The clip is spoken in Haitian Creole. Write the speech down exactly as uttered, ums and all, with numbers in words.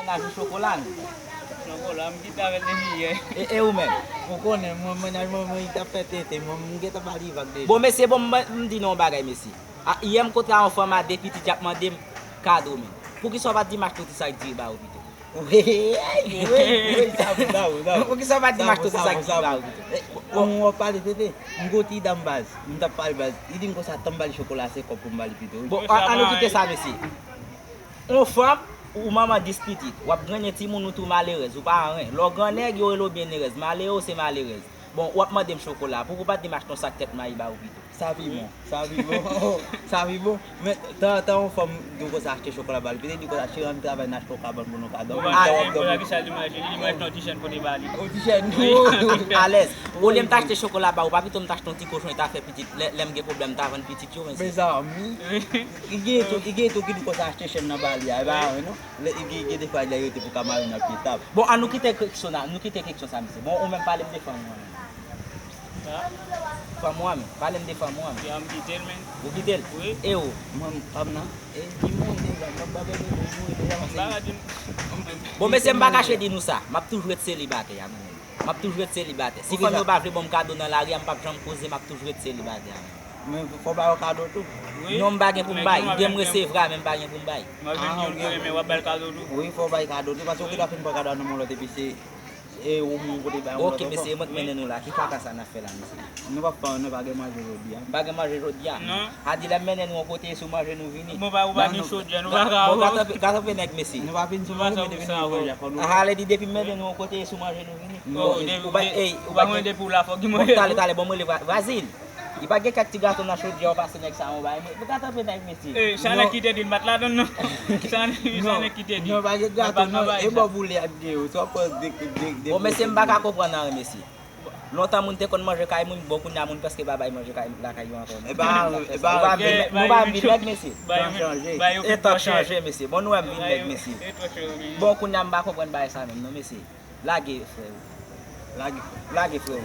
Lajou chokola nou. Chokola, m kite avè l depi yè. E, e ou menm? Ou konnen, mwen, mennaj mwen, mwen, li t ap fè tete, mwen, m gentan ba li vag deja. Bon, mesye, bon, m, m di nou yon bagay, mesye. A, yè m kontre a yon fanm a de pitit, y ap mande m kado, men. Poukisa w pa t di m achte yon ti sak diri ba ou pito? Wi, wi, wi, sa bon, sa bon, sa bon. Poukisa w pa t di m achte yon ti sak diri ba ou pito? Bon, w ap pale tete, m gon ti dam baz, m t ap pale baz. Li di m konsa, tan m ba li chokola, se kòb pou m ba li pito, wi. Bon, an, an nou kite sa, mesye. Yon fanm, ou manman dis pitit, w ap grennen timoun ou tou malerèz, ou pa anyen. Lè w grannèg, yo rele w byennerèz, malere w se malerèz. Bon, w ap mande m chokola, poukisa w pa t di m achte yon sak tèt mayi ba ou pito? Sa pi bon, sa pi bon, sa pi bon. Men, tan, tan yon fanm di w konsa achte chokola ba li, petèt di w konsa, cheri, ann travay, n achte yon kabann pou nou ka dòmi. Bon, poukisa li manje, li manje yon ti chèn kote ba li. Yon ti chèn. Alèz, olye m t achte chokola ba ou, pa pito m t achte yon ti kochon, e ta fè pitit, lè, lè m gen pwoblèm, m ta vann pitit yo, men se. Mezanmi. Li gen tou, li gen tou ki di w konsa achte chèn nan ba li a, e pa anyen non. Lè, li gen, gen de fwa, lè yo te pou ka mare nan pye tab. Bon, an nou kite keksyon la, nou kite keksyon sa, mesye. Bon, ou menm pale m de fanm ou an menm. Fanm ou an menm, pale m de fanm ou an menm. Ya, m kite l, men. Ou kite l? Wi. E ou? Mwen, fanm nan, e, li mouri deja, mwen pa bezwen li mouri deja, M paske pa ka di m. Bon, mesye, m pa kache di nou sa. M ap toujou ret selibatè, a mwen menm. M ap toujou ret selibatè. Si fanm yo pa vle ban m kado nan lari a, m p ap janm poze, m ap toujou ret selibatè, a mwen menm. Men fò ba yo kado tou. Wi. Non, m pa gen pou m bay. M gen m resevwa, men m pa gen pou m bay. Mwen vin di yon grenmen, w ap ba l kado tou. Wi, fò bay kado tou, paske ou gentan fin pran kado a nan men lòt, epi se, e, ou menm kote bay yon lòt Ok, ankò. Mesye, e mwen k mennen nou la. Ki kaka sa n ap fè la, mesye? Nou p ap fè, nou pa gen manje jodi a. M pa gen manje jodi a. Non. A di lè m mennen nou yon kote, e sou manje nou vini. Bon, pa ou pa gen chodyè, nou pa ka. Bon, gata, gata fè nèg, mesye. Nou pa vin sou manje, men depi nou manje a, fò nou. A, ale di depi m mennen nou yon kote, e sou manje nou vini. Oh, Ou pa, ey, ou pa gen. Depi w la, fò ki Bon, manje. Talè, talè, bon, mwen leve. Vwazin, li pa gen kèk ti gato nan chodyè, ou pase nèg sa, yon bagay. Mwen, gata fè nèg, mesye. Ey, Chanèk kite di l, m pa t ladann non. Chanèk, Chanèk kite di. Non, pa gen gato, non, e bò boule ak de yo, swa pran de, de, de. Bon, mesye, m pa ka konprann anyen, mesye. Lontan moun te konn manje kay moun, bon, kounye a moun prèske pa bay manje kay, lakay yo ankò. E pa, e pa, Nou pa vin, nou pa vin nèg, mesye. Ba yo, Tan chanje. Ba yo E tan chanje, mesye. Bon, nou wè m vin nèg, mesye. E twò chè, wi. Bon, kounye a m pa konprann bagay sa menm, non, mesye. Lage, frè. Lage. Lage, frè.